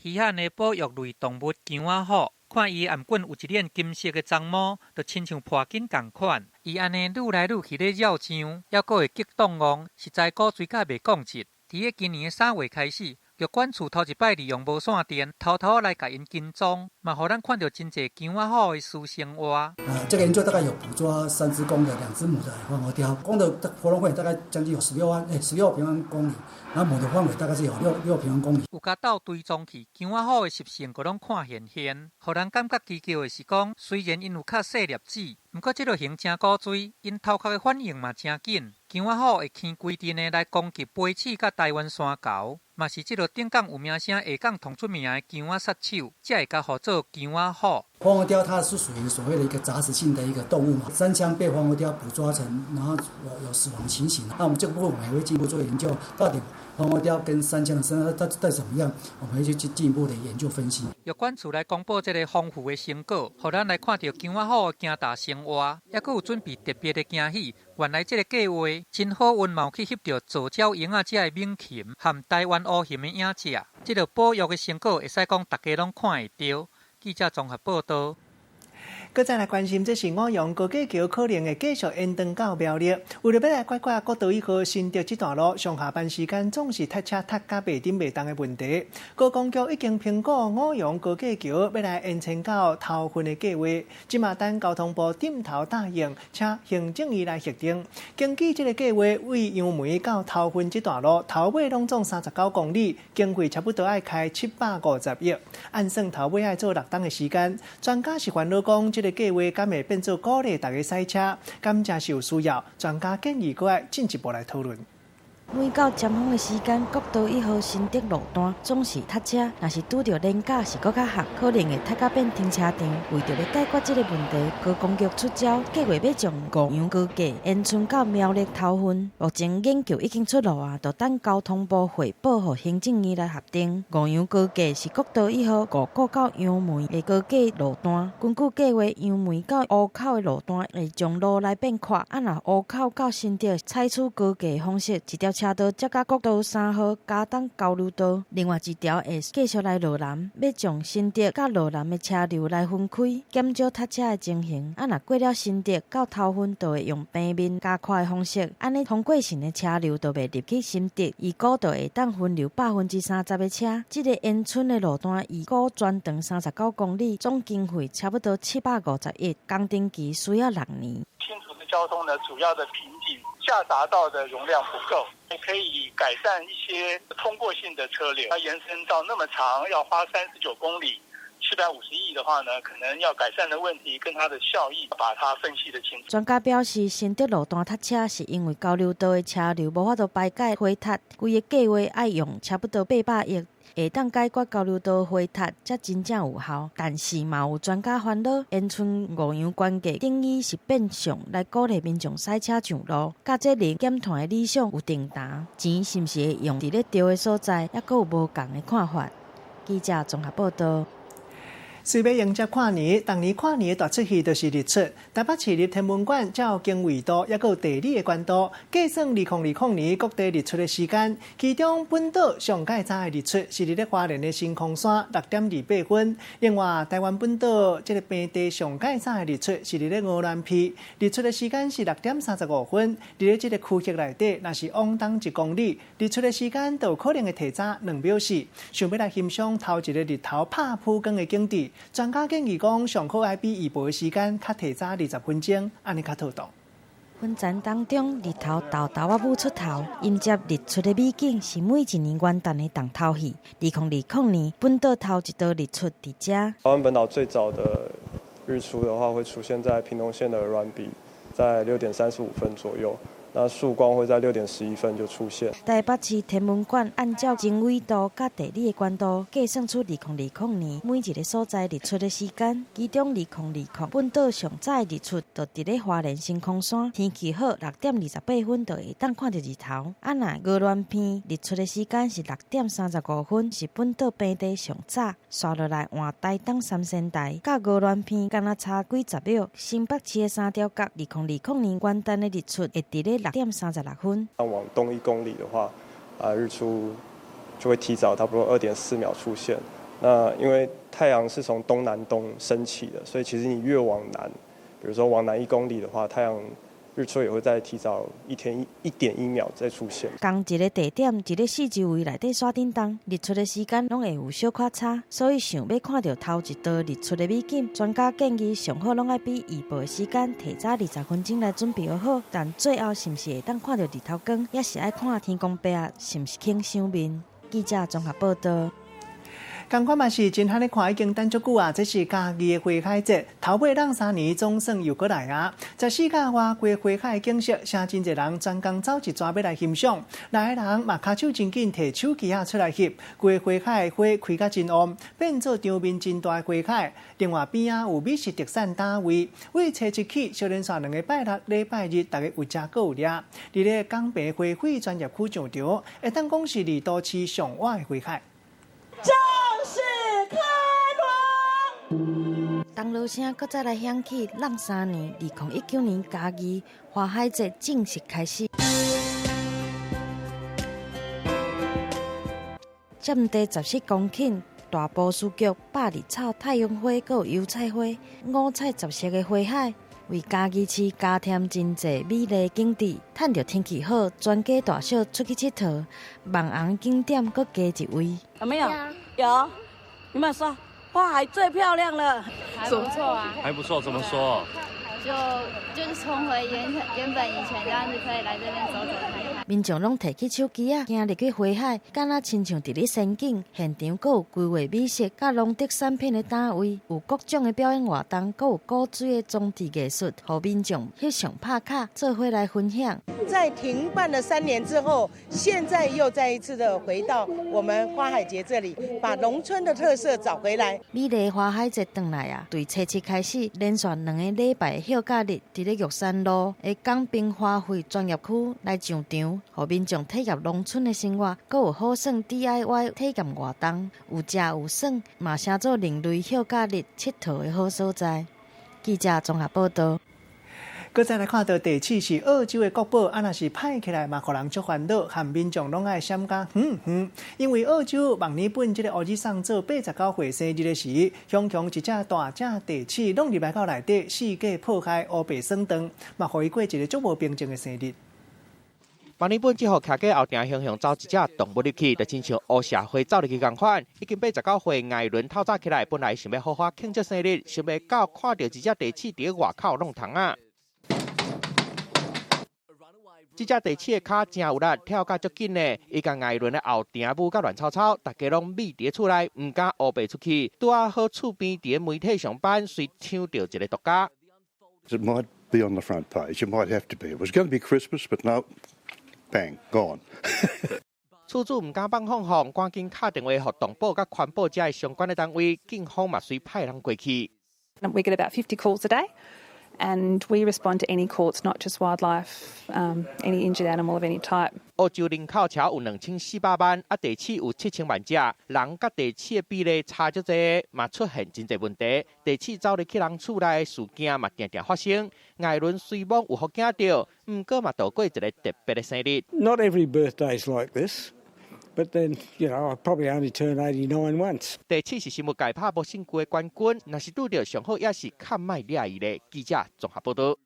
稀罕的保育類動物姜仔虎。看伊頷頸有一鏈金色的鬃毛，就親像破金仝款。伊按呢愈來愈去咧繞上，猶閣會激動戇，實在古錐甲袂講直。佇咧今年的3月開始，玉管處頭一擺利用無線電，偷偷來共𪜶跟蹤，嘛予咱看著真濟姜仔虎的私生活。這個研究大概有捕捉三隻公的、兩隻母的黃喉貂，公的活動範圍大概將近有16萬，16平方公里，然後母的範圍大概是有6平方公里。有共鬥追蹤去，姜仔虎的習性，閣攏看現現，予人感覺奇妙的是講，雖然𪜶有較細粒子，毋過這落型誠古錐，𪜶頭殼的反應嘛誠緊。姜仔虎會牽規陣的來攻擊飛鼠佮台灣山猴，嘛是這落頂港有名聲、下港同出名的姜仔殺手，才會共號做姜仔虎。黃喉貂它是屬於所謂的一個雜食性的一個動物嘛，山羌被黃喉貂捕抓成，然後有死亡情形。那我們這個部分我們還會進一步做研究，到底黃喉貂跟山羌的生態到底怎麼樣，我們會去進一步的研究分析。藥管處來公布這個豐富的成果，予咱來看著姜仔虎的驚踏生活，猶閣有準備特別的驚喜。原來這個計劃真好運，嘛有去翕著藻礁蠅仔遮的猛禽和台灣烏鴴的影子。這個保育的成果會使講大家攏看會著。記者綜合報導。閣再來關心，這是五楊高架橋可能會繼續延長到苗栗。為著欲來解決國道一號新竹這段路上下班時間總是塞車塞甲袂振袂動的問題，高工局已經評估五楊高架橋欲來延伸到頭份的計劃，這馬等交通部點頭答應，請行政院來核定。根據這个計劃，對楊梅到頭份這段路頭尾攏總39公里，經費差不多愛開750億，按算頭尾愛做6冬的時間。專家是煩惱講，這个計劃敢會變做鼓勵大家駛車，敢真是有需要？專家建議閣愛進一步來討論。每到尖峰的時間，國道一號新竹路段總是塞車，若是拄著連假是閣較合，可能會塞甲變停車場。為著欲解決這个問題，高工局出招，計劃欲將五楊高架延伸到苗栗頭份。目前研究已經出爐啊，就等交通部匯報予行政院來核定。五楊高架是國道一號五股到楊梅的高架路段，根據計劃，楊梅到湖口的路段會將路來變闊，啊若湖口到新竹採取高架方式，一條車道接佮國道3號佳冬交流道，另外一條會繼續來羅南，欲將新竹佮羅南的車流來分開，減少塞車的情形。啊，若過了新竹到頭份，就會用平面加寬的方式，按呢通過線的車流就袂入去新竹，預估就會當分流30%的車。這个延伸的路段預估全長39公里，總經費差不多750億，工程期需要6年。新竹的交通呢，主要的瓶頸下匝道的容量不夠，可以改善一些通過性的車流。它延伸到那麼長，要花39公里，750億的話呢，可能要改善的問題跟它的效益，把它分析得清楚。專家表示，新竹路段塞車是因為交流道的車流無法度排解回塞，規个計劃愛用差不多800億。會當解決交流道回塞，才真正有效。但是嘛有專家煩惱，延伸五楊高架等於是變相來鼓勵民眾駛車上路，佮節能減碳的理想有爭沓，錢是毋是會用佇咧對的所在，猶閣有無仝的看法。記者綜合報導。隨欲迎接跨年，逐年跨年的大出戲就是日出。台北市立天文館照經緯度，抑閣有地理的關度，計算2020年各地日出的時間。其中本島上蓋早的日出是佇咧花蓮的星空山6點28分。另外，台灣本島這个平地上蓋早的日出是佇咧鵝鑾鼻，日出的時間是6點35分。佇咧這个區域內底，若是往東1公里，日出的時間就有可能會提早2秒4。想欲來欣賞頭一个日頭拍曝光的景致，專家建議講，上好愛比預報的時間較提早20分鐘，按呢較妥當。雲層當中，日頭沓沓仔舞出頭，迎接日出的美景是每一年元旦的重頭戲。2020年，本島頭一道日出佇遮。台灣本島最早的日出的話，會出現在屏東縣的鵝鑾鼻，在6點35分左右。那曙光會在6點11分就出現。台北市天文館按照經緯度佮地理的關度，計算出2020年每一个所在日出的時間。其中2020本島上早的日出就佇咧花蓮星空山，天氣好6點28分就會當看著日頭。啊，若鵝鑾鼻日出的時間是6點35分，是本島平地上早。紲落來換台東三仙台，佮鵝鑾鼻敢若差幾十秒。新北市的三貂角，2020年元旦的日出會佇咧6點36分。往東1公里的話，日出就會提早差不多2.4秒出現。那因為太陽是從東南東升起的，所以其實你越往南，比如說往南1公里的話，太陽日出也會再提早一天1.1秒再出現。仝一个地點，佇咧四周圍內底山頂東，日出的時間攏會有小可差，所以想欲看著頭一道日出的美景，專家建議上好攏愛比預報的時間提早20分鐘來準備好。但最後是毋是會當看著日頭光，也是愛看天公伯仔是毋是肯賞面。記者綜合報道。仝款嘛是真罕咧看，已經等足久啊！這是嘉義的花海節，頭尾兩三年總算又閣來啊！14甲外，規花海的景色，誠真濟人專工走一逝欲來欣賞。來的人嘛，跤手真緊，提手機仔出來翕。規花海的花開甲真旺，變做場面真大的花海。另外邊仔有美食特產攤位，對初七起，小連續兩个拜六、禮拜日，逐家有食閣有掠。佇咧港平花卉專業區上場，會當講是離都市上倚的花海。正式開鑼！銅鑼聲閣再來響起，兩三年，2019年嘉義花海節正式開始。佔地14公頃，大波斯菊、百日草、太陽花，閣有油菜花，五彩雜色的花海，為嘉義市加添真濟美麗景致。趁著天氣好，全家大小出去𨑨迌，網紅景點閣加一位。有沒有？有，有沒有說花海最漂亮了？還不錯啊，還不錯，怎麼說？就是重回原本以前這樣子，可以來這邊走走看看。民眾攏提起手機仔，行入去花海，敢若親像佇咧仙境。現場閣有規劃美食、佮農特產品的攤位，有各種的表演活動，閣有古錐的裝置藝術，予民眾翕相拍卡，做伙來分享。在停辦了3年之後，現在又再一次的回到我們花海節這裡，把農村的特色找回來。美麗花海節轉來啊！對初七開始，連續兩个禮拜的休假日，佇咧玉山路的港濱花卉專業區來上場，予民眾體驗農村的生活，閣有好耍 DIY 體驗活動，有食有耍，嘛成做另類休假日𨑨迌的好所在。記者綜合報道。閣再來看到地鼠是澳洲的國寶，啊，若是歹起來嘛，予人足煩惱，和民眾攏愛閃甲遠遠。因為澳洲墨爾本這个烏爾桑做89歲生日的時，雄雄一隻大隻地鼠攏入來到內底，四界破壞烏白耍蕩，嘛予伊過一个足無平靜的生日。墨爾本這號徛街後埕雄雄走一隻動物入去，就親像烏社會走入去仝款。已經89歲艾倫透早起來，本來想欲好好慶祝生日，想袂到看著一隻地鼠佇外口弄蟲仔。這隻地鼠的跤誠有力，跳甲足緊的，伊共艾倫的後埕舞甲亂吵吵，逐家攏覕佇厝內，毋敢烏白出去。拄仔好厝邊佇媒體上班，隨搶著一个獨家。 It might be on the front page. It might have to be. It was going to be Christmas, but no, bang, gone. 厝主毋敢放放放，趕緊敲電話予動保佮環保遮相關的單位，警方嘛隨派人過去。 We get about 50 calls a day. And we respond to any calls, not just wildlife, any injured animal of any type. 澳洲人口超有2400萬，啊地鼠有7000萬隻，人佮地鼠的比例差足濟，嘛出現真濟問題。地鼠走入去人厝內事件嘛，定定發生。艾倫雖罔有予驚著，毋過嘛度過一个特別的生日。 Not every birthday is like this. But then, I probably only turn 89 once. 地鼠是生物界拍無身軀的冠軍，若是拄著上好也是較莫掠伊咧。記者綜合報道。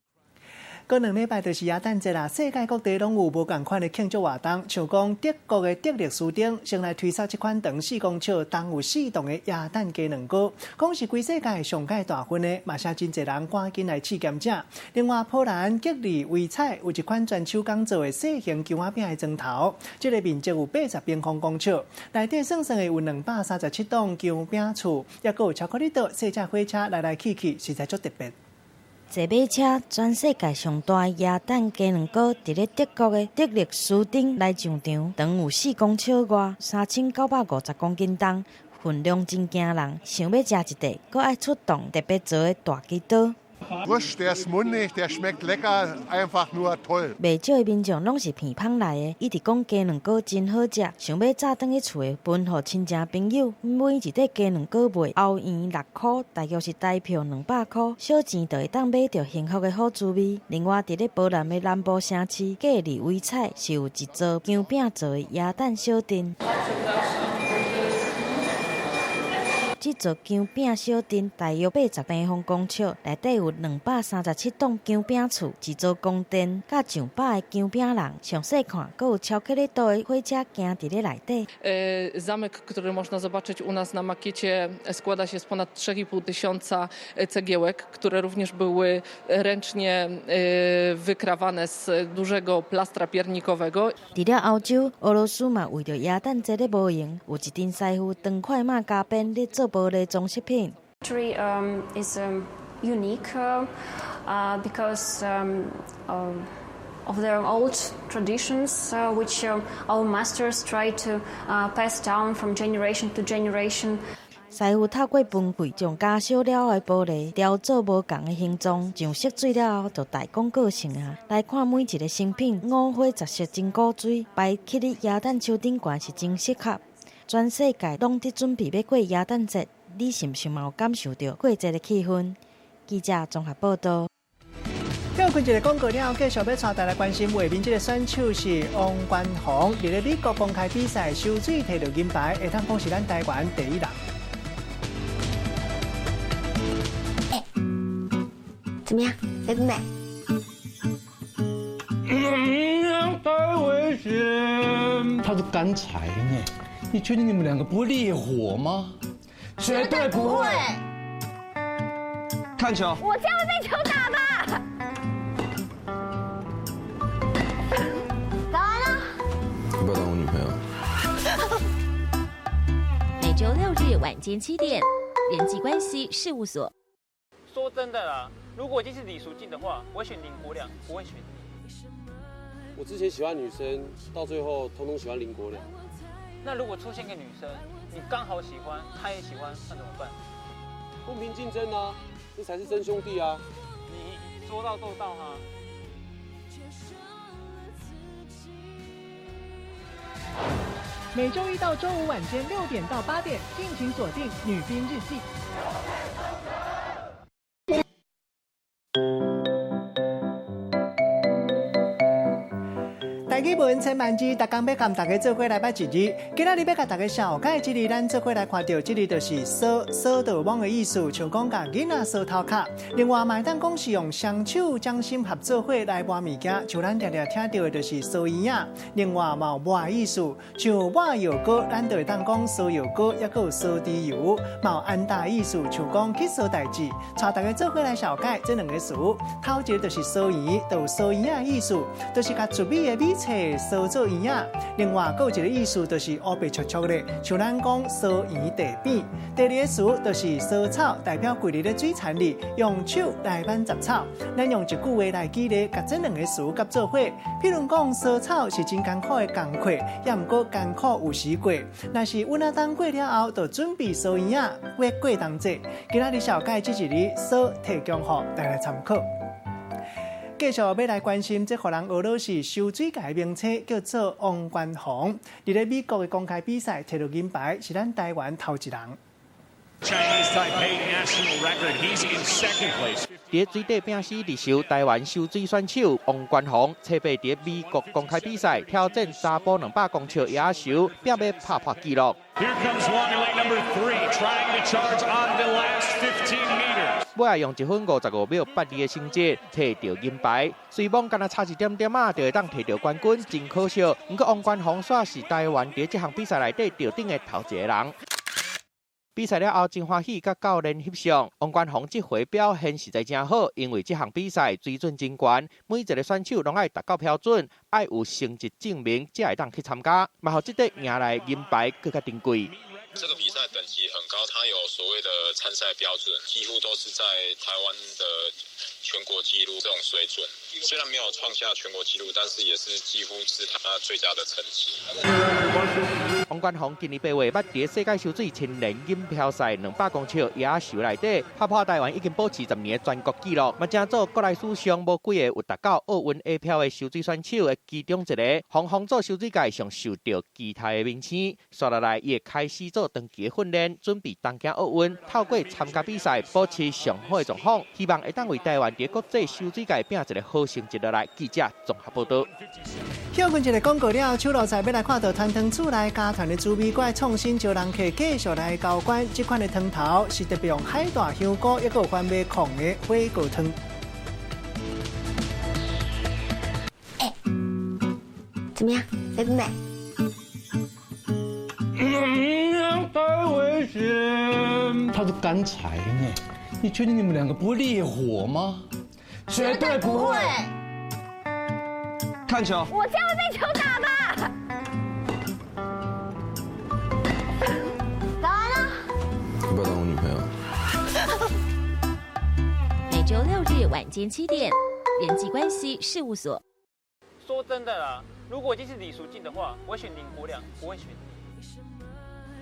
過2禮拜就是耶誕節啦，世界各地攏有無仝款的慶祝活動，像講德國的德勒斯登先來推出這款長4公尺、重有4磅的耶誕雞卵糕，講是規世界上蓋大份的，嘛是真濟人趕緊來試兼食。另外，波蘭吉利維采有一款全手工做的細型薑仔餅的磚頭，這个面積有80平方公尺，內底算算的有237棟薑餅厝，抑閣有巧克力島、細隻火車來來去去，實在足特別。坐馬車，全世界上大耶誕雞卵糕，佇咧德國的德勒斯登來上場，長有4公尺外，3950公斤重，分量真驚人。想欲食一塊，閣愛出動特別做的大機刀。 Frisch, der ist mundig, der schmeckt lecker, einfach nur toll。袂少的民眾攏是鼻芳來的，一直講雞卵糕真好食，想欲炸轉去厝的分予親情朋友。每一塊雞卵糕賣歐元6箍，大約是台票200箍，小錢就會當買著幸福的好滋味。另外，佇咧波蘭的南部城市格里維采是有一座薑餅做的耶誕小鎮。這座薑餅小鎮大約80平方公尺，內底有237棟薑餅厝，一座宮殿，佮上百个薑餅人。詳細看，閣有超克力度的火車行佇咧內底。 Zamek, który można zobaczyć u nas na makiecie, składa się z ponad 3,5 tysiąca cegiełek, które również były ręcznie wykrawane z dużego plastra piernikowego. 除了歐洲，俄羅斯嘛為著耶誕節咧模型，有一陣師傅長快馬加鞭咧做玻璃裝飾品。 Tree is unique because of their old traditions, which our masters try to pass down from generation to generation. 師傅透過飯櫃將加燒了後的玻璃雕做無仝的形狀，上色水了後就大功告成啊！來看每一个成品，五花雜色真古錐，擺起佇耶誕樹頂懸是真適合。全世界攏佇準備欲過耶誕節，你是毋是嘛有感受著過節的氣氛？記者綜合報導。跳過一个廣告了後，繼續欲帶大家關心畫面這个選手是王冠宏，佇咧美國公開比賽泅水提著銀牌，會當講是咱台灣第一人。怎麼樣，美不美？嗯，太危險！它是乾柴呢，你確定你們兩個不會烈火嗎？絕對不會。看球。我這樣會被球打吧？早安啊！要不要當我女朋友？每週六日晚間7點，人際關係事務所。說真的啦，如果已經是李淑靜的話，我會選林國良，不會選你。我之前喜歡女生，到最後通通喜歡林國良。那如果出現個女生，你剛好喜歡，她也喜歡，那怎麼辦？公平競爭啊，這才是真兄弟啊！你說到做到哈。每週一到週五晚間6點到8點，敬請鎖定《女兵日記》。台語文千萬字，逐工欲共大家做伙來捌一字。今仔日欲共大家紹介這字，咱做伙來看著這字就是掃，掃到網的意思，像講共囡仔掃頭殼。另外，嘛會當講是用雙手掌心合做伙來抹物件，像咱常常聽著的就是掃圓仔。另外，嘛有抹的意思，像抹藥膏，咱就會當講掃藥膏，抑閣有掃豬油。嘛有安搭的意思，像講去掃代誌。帶大家做伙來紹介這兩个詞，頭一个就是掃圓，就有掃圓仔的意思，就是共糯米的米冊燒做圓仔。另外，閣有一个意思就是烏白戳戳的，像咱講燒圓地餅。第二个詞就是燒草，代表規日咧水田裡用手來挽雜草。咱用一句話來舉例，共這兩个詞合做伙。譬如講，燒草是真艱苦的工課，也毋過艱苦有時過。若是阮阿當過了後，就準備燒圓仔，過過冬節。今仔日紹介這一字燒，提供予大家參考。繼續欲來關心，這予人呵咾是泅水界的名車，叫做王冠宏。佇咧美國的公開比賽提著銀牌，是咱台灣頭一人。佇水底拼死力泅台灣泅水選手王冠宏，初八佇美國公開比賽挑戰查埔200公尺野泅，拼欲拍破紀錄。尾仔用1分55秒82的成績提著銀牌，雖罔敢若差一點點仔就會當提著冠軍，真可惜。毋過王冠宏煞是台灣佇這項比賽內底著頂的頭一個人。比賽了後真歡喜，佮教練翕相。王冠宏這回表現實在真好，因為這項比賽水準真懸，每一個選手攏愛達到標準，愛有成績證明才會當去參加，嘛予這塊贏來銀牌閣較珍貴。這個比賽等級很高，它有所謂的參賽標準，幾乎都是在台灣的全國紀錄這種水準。雖然沒有創下全國紀錄，但是也是幾乎是他最佳的成績。王冠宏今年8月捌佇世界泅水青年錦標賽200公尺野泅內底，拍破台灣已經保持10年的全國紀錄，嘛成做國內史上無幾個有達到奧運 A 票的泅水選手的其中一個。紅紅做泅水界上受著期待的明星，紲落來伊會開始做長期的訓練，準備東京奧運，透過參加比賽保持上好的狀況，希望會當為台灣佇國際泅水界拼一个好成績落來。記者綜合報道。歇睏一个廣告了，手路菜欲來看到傳統厝內家傳的滋味，閣創新招人客繼續來交關。這款的湯頭是特別用海帶、香菇，抑閣有番麥控的火鍋湯。欸，怎麼樣，美不美？嗯，太危險！它是乾柴呢，你確定你們兩個不會烈火嗎？絕對不會。看球，我這樣會被球打吧？早安啊！要不要當我女朋友？每週六日晚間7點，人際關係事務所。說真的啦，如果已經是李淑靜的話，我會選林國良，不會選你。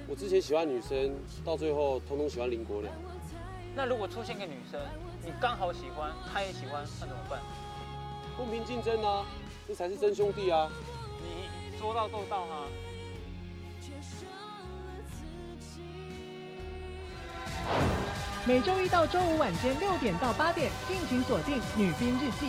我之前喜歡女生，到最後通通喜歡林國良。那如果出現個女生，你剛好喜歡，她也喜歡，那怎麼辦？公平競爭啊，這才是真兄弟啊！你說到做到哈。每週一到週五晚間6點到8點，敬請鎖定《女兵日記》。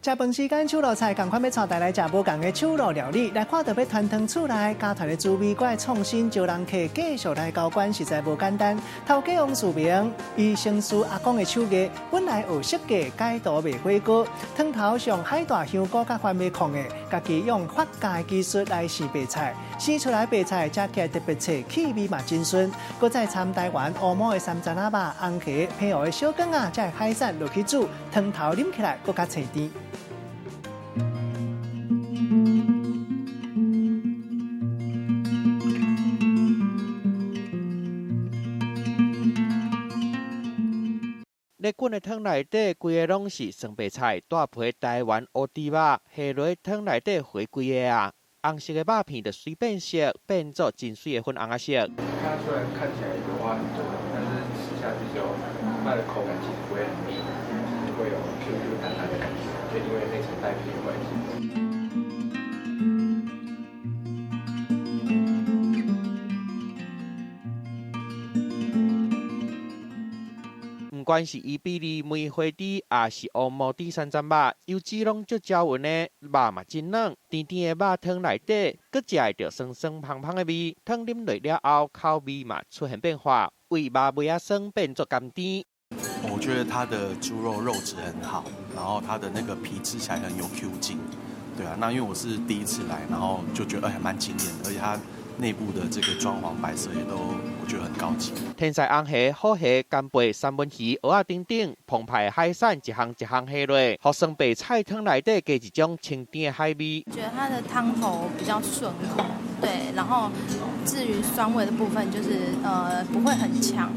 食飯時間，手路菜仝款欲帶大家來食無仝的手路料理，來看著欲傳統厝內家傳的滋味，閣來創新招人客繼續來交關，實在無簡單。頭家王樹明，伊承師阿公的手藝，本來學設計改圖賣火鍋，湯頭上海帶香菇佮番麥控的，家己用發酵的技術來生白菜，生出來白菜食起來特別脆，氣味嘛真順。閣再摻台灣烏毛的三層仔肉、紅蝦、澎湖的小卷仔，這海產落去煮，湯頭啉起來閣較脆甜。咧滾的湯內底，規个攏是酸白菜、帶皮台灣烏豬肉，下落湯內底回規个啊，紅色的肉片就隨變色，變做真媠的粉紅仔色。它雖然看起來油花很多，但是吃下去之後，它的口感其實不會很膩，就是會有 Q Q 彈彈的感覺，就因為那層帶皮的關係。不管是伊比利梅花豬，抑是烏毛豬三層肉，油脂攏足焦勻的，肉嘛真軟，甜甜的肉湯內底，閣食會著酸酸芳芳的味。湯啉落了後，口味嘛出現變化，為肉味仔酸變做甘甜。我覺得它的豬肉肉質很好，然後它的那個皮吃起來很有 Q 勁，對啊。那因為我是第一次來，然後就覺得還蠻驚豔的，而且它內部的這個裝潢擺設也都我覺得很高級。天菜紅蝦、好蝦、干貝、三文魚、蚵仔等等，澎湃的海產一項一項下落，予酸白菜湯內底加一種清甜的海味。覺得它的湯頭比較順口，對，然後至於酸味的部分，就是不會很強，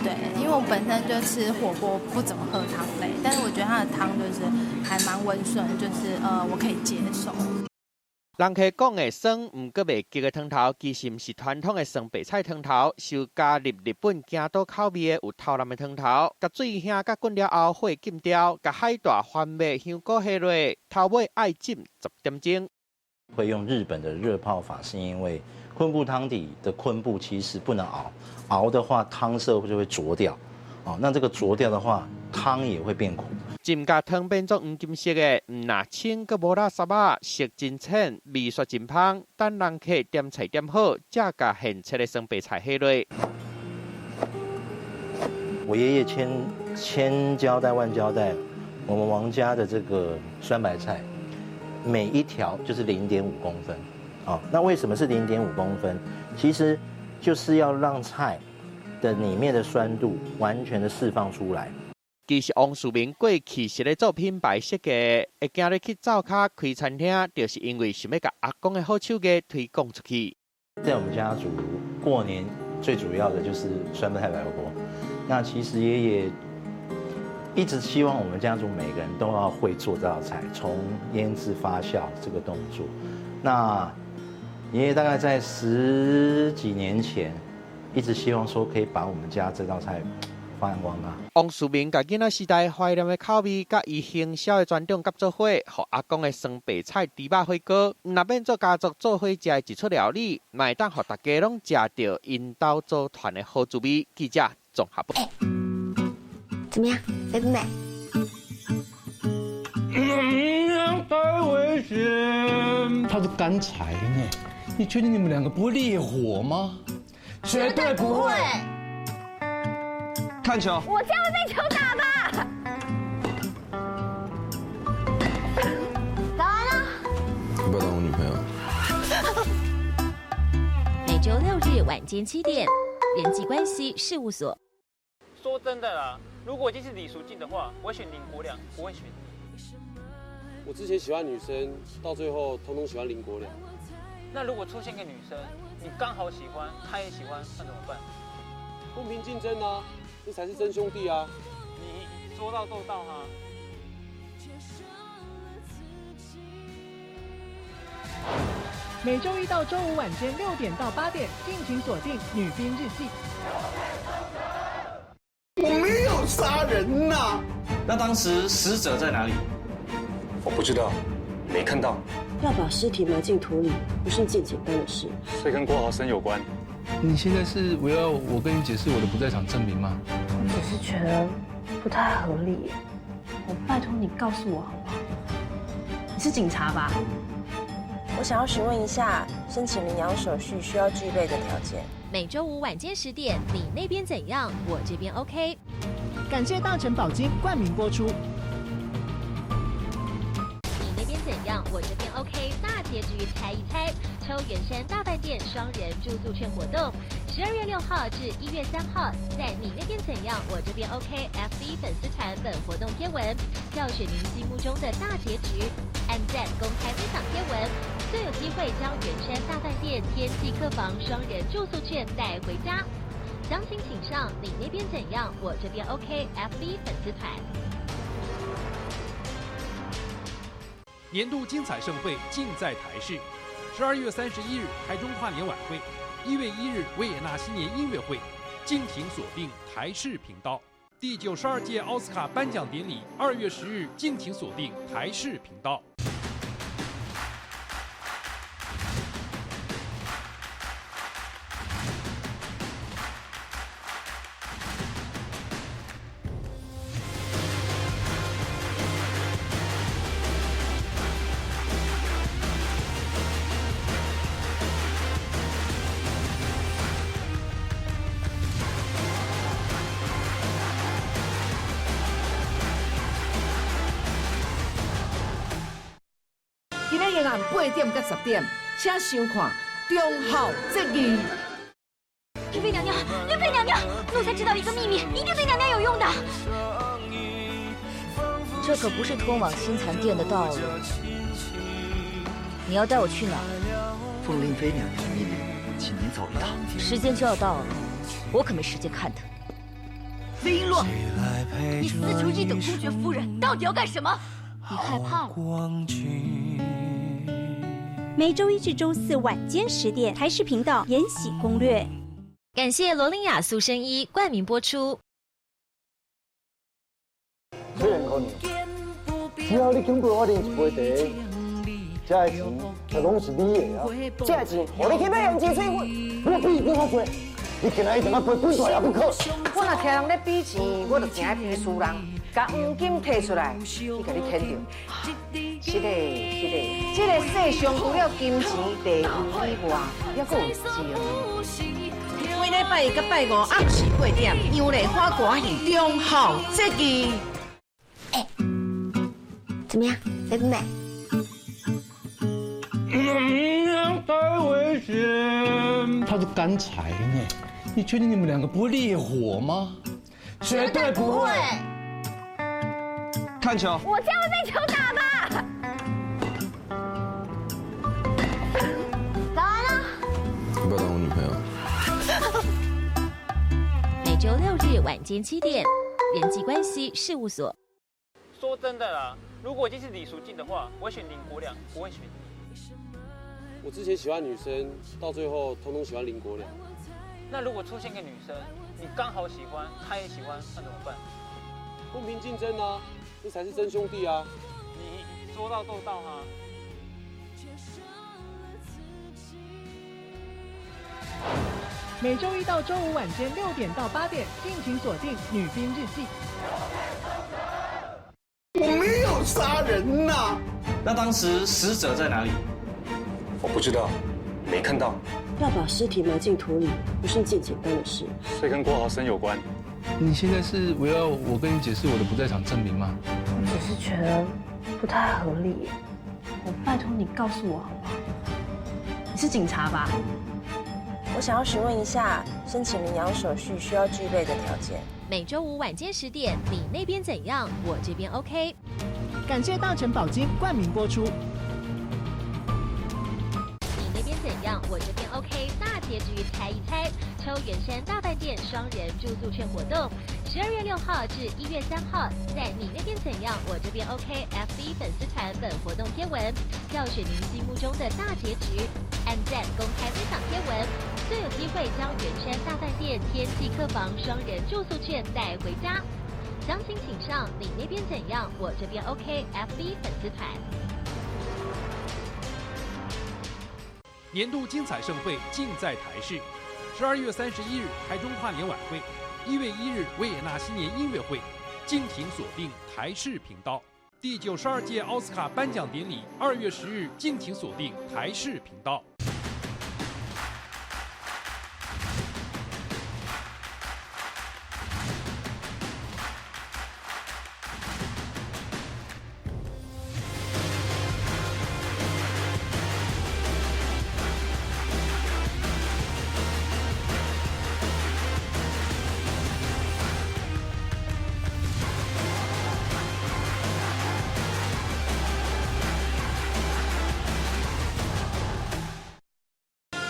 對，因為我本身就吃火鍋不怎麼喝湯類，但是我覺得它的湯就是還蠻溫順，就是我可以接受。人客講的酸，毋過袂澀的湯頭，其實毋是傳統的酸白菜湯頭，是加入日本京都口味的有頭南的湯頭，共水兄佮滾了後，火禁掉，共海帶、番麥、香菇下落，頭尾愛浸10點鐘。會用日本的熱泡法，是因為昆布湯底的昆布其實不能熬，熬的話湯色就會濁掉，哦，那這個濁掉的話，湯也會變苦。浸甲湯變做黃金色的，毋若清，閣無垃圾仔，色真淺，味煞真芳。等人客點菜點好，才共現切的酸白菜下落。我爺爺千千交代萬交代，我們王家的這個酸白菜，每一條就是0.5公分。哦，那為什麼是0.5公分？其實就是要讓菜的裡面的酸度完全的釋放出來。其實王樹明過去是咧做品牌設計，會今日去灶跤開餐廳，就是因為想欲共阿公的好手藝推廣出去。在我們家族過年最主要的就是酸白菜白蘿蔔。那其實爺爺一直希望我們家族每個人都要會做這道菜，從醃製發酵這個動作。那爺爺大概在10幾年前，一直希望說可以把我們家這道菜發发扬光大。王树明共囡仔时代怀念的口味，佮伊行销的专长合做伙，予阿公的酸白菜猪肉火锅，毋若变做家族做伙食的一出料理，嘛会当予大家攏食著𪜶兜祖传的好滋味。记者综合报。怎么样，美不美？嗯，太危险！它是干柴呢，你确定你们两个不会烈火吗？绝对不会。看球。我这样会被球打吧？早安啊！要不要当我女朋友？每周六日晚间7点，人际关系事务所。说真的啦，如果今天是李淑静的话，我会选林国梁，不会选你。我之前喜欢女生，到最后通通喜欢林国梁。那如果出现个女生，你刚好喜欢，她也喜欢，那怎么办？公平竞争啊，这才是真兄弟啊！你说到做到哈。每周一到周五晚间6点到8点，敬请锁定《女兵日记》。我没有杀人呐！那当时死者在哪里？我不知道，没看到。要把尸体埋进土里，不是件简单的事。所以跟郭豪生有关。你现在是我要我跟你解释我的不在场证明吗？我只是觉得不太合理，我拜托你告诉我好不好？你是警察吧？我想要询问一下，申请领养手续需要具备的条件。每周五晚间10点，你那边怎样？我这边 OK。感谢大成宝金冠名播出。你那边怎样？我这边 OK。大结局猜一猜，抽圆山大饭店双人住宿券活动，12月6号至1月3号，在你那边怎样？我这边 OK。FB 粉丝团本活动贴文，票选您心目中的大结局，按赞公开分享贴文，就有机会将圆山大饭店天际客房双人住宿券带回家。详情请上你那边怎样，我这边 OK。FB 粉丝团。年度精彩盛会尽在台视，12月31日台中跨年晚会，1月1日维也纳新年音乐会，敬请锁定台视频道。第92届奥斯卡颁奖典礼，2月10日，敬请锁定台视频道。今仔日暗8点到10点，请收看《忠孝节义》。丽妃娘娘，丽妃娘娘，奴才知道一个秘密，一定对娘娘有用的。这可不是通往新蚕殿的道路。你要带我去哪？奉令妃娘娘的命令，请您走一趟。时间就要到了，我可没时间看他。飞璎珞，你私求一等公爵夫人，到底要干什么？你害怕了？每周一至周四晚间10点，台视频道《延禧攻略》。感谢罗琳雅塑身衣冠名播出。虽然可能，只要你肯陪我啉一杯茶，这个钱就拢是你的啊！这个钱，予你去买胭脂水粉，我比你较济，你今仔一定要赔几大也不可。我若听人咧比钱，我就真爱比输人。共黄金提出来，去共你牵著。是的，是的，这个世上除了金钱、地位以外，犹阁有情。每礼拜一佮拜五暗时8点，杨丽花歌戏忠孝节义。哎，怎么样，美不美？嗯，太危险！它是干柴呢，你确定你们两个不会烈火吗？绝对不会。看球。我这样会被球打吧？早安啊！要不要当我女朋友？每周六日晚间7点，人际关系事务所。说真的啦，如果今天是李淑静的话，我会选林国良，不会选你。我之前喜欢女生，到最后通通喜欢林国良。那如果出现个女生，你刚好喜欢，她也喜欢，那怎么办？公平竞争啊，这才是真兄弟啊！你说到做到哈。每周一到周五晚间6点到8点，敬请锁定《女兵日记》。我没有杀人呐。那当时死者在哪里？我不知道，没看到。要把尸体埋进土里，不是一件简单的事。这跟郭豪生有关。你现在是我要我跟你解释我的不在场证明吗？我只是觉得不太合理。我拜托你告诉我好不好？你是警察吧？我想要询问一下，申请领养手续需要具备的条件。每周五晚间10点，你那边怎样？我这边 OK。感谢大成宝金冠名播出。你那边怎样？我这边 OK。大结局猜一猜，秋元山大饭店双人住宿券活动，12月6号至1月3号，在你那边怎样？我这边 OK。FB 粉丝团本活动贴文，票选您心目中的大结局，按赞公开分享贴文，就有机会将圆山大饭店天际客房双人住宿券带回家。详情请上你那边怎样，我这边 OK。FB 粉丝团。年度精彩盛会尽在台视，12月31日台中跨年晚会，1月1日维也纳新年音乐会，敬请锁定台视频道。第92届奥斯卡颁奖典礼，2月10日，敬请锁定台视频道。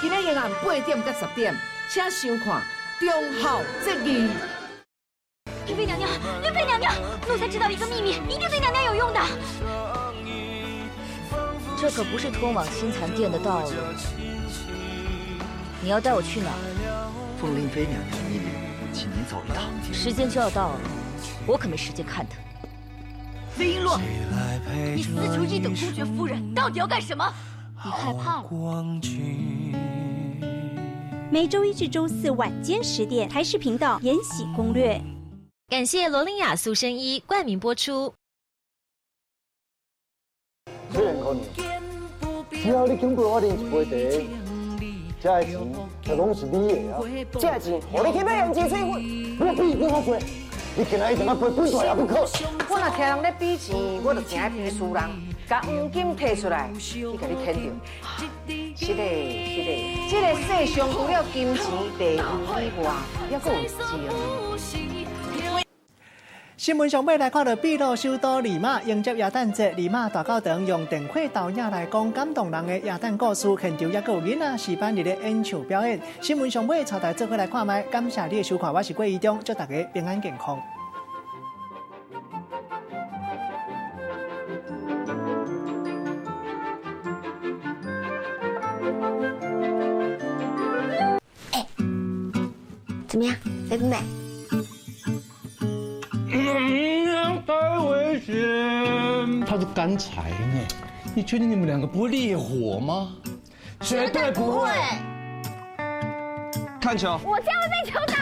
今日夜晚8点到10点，请收看《忠孝节义》。令妃娘娘，令妃娘娘，奴才知道一个秘密，一定对娘娘有用的。这可不是通往新蚕殿的道路。你要带我去哪儿？奉令妃娘娘命令，请您走一趟。时间就要到了，我可没时间看他。飞璎珞，你私求一等公爵夫人，到底要干什么？你害怕了？每周一至周四晚间10点，台视频道《延禧攻略》。感谢罗琳雅塑身衣冠名播出。虽然可能，只要你肯陪我啉一杯茶，这个钱就拢是你的啊！这个钱，予你去买胭脂水粉，我比你较济，你今仔一定要赔本大也不可。我若听人咧比钱，我就真爱比输人，共黄金提出来，去共你牵著。是的，是的，这个世上除了金钱、地位以外，还阁有情。新闻上尾来看到秘鲁首都利马迎接耶诞节，利马大教堂用电火投影来讲感动人的耶诞故事，现场也阁有囡仔示范伫咧演唱表演。新闻上尾，带大家做伙来看觅，感谢你的收看，我是郭怡中，祝大家平安健康。欸，怎么样，美不美？太危险！他是干柴呢，你确定你们两个不会烈火吗？绝对不会。看球，我这样会被球打。